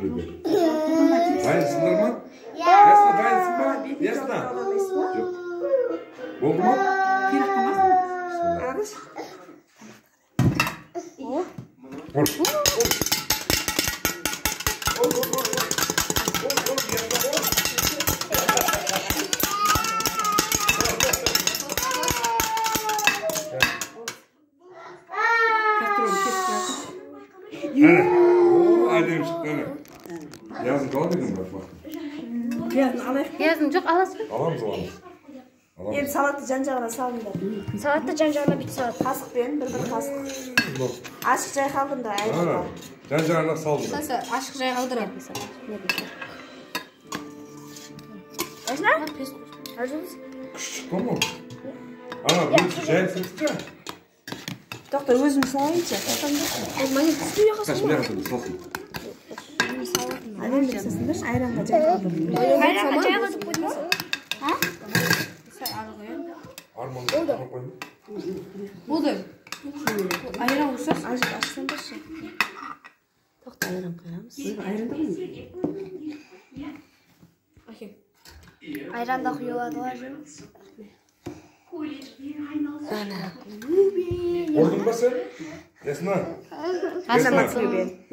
Біреуге. Дайынсыңдар ма? Ясна, дайынсың ба? Ясна. Жоқ. Болды ма? Ұр. Ұр. Ұр, ұр, ұр. Ұр, ұр, Ясна, ұр. Әне. О, әдемі шықты, әне. Пиязын қалады екен бірақ бақтым. Пиязын алайық. Пиязын жоқ, аласыз ба? Аламыз, аламыз. Енді салатты жан-жағына салыңдар. Салатты жан-жағына бүйтіп салады. Қасықпен бір-бір қасық. Ашық жай қалдыңдар, айранға. Жан-жағына салдыңдар. Сасы ашық жай қалдырады. Ясна? Күшті шықты ма? Ана, өзі жайып сыртты. Тоқта, өзім салайыншы. Қаш, мына жақта салсын. Әдемілеп салсыңдаршы, айранға жай қалдырдым. Айранға жай қалдырып қойдыңыз. Арман, арман қойма. Болды. Айран ұқсас. Ажып ашсаңдаршы. Тоқта, айран құямыз. Айран да құйылады ғой. Ұрдың ба сен? Ясна. Азамат.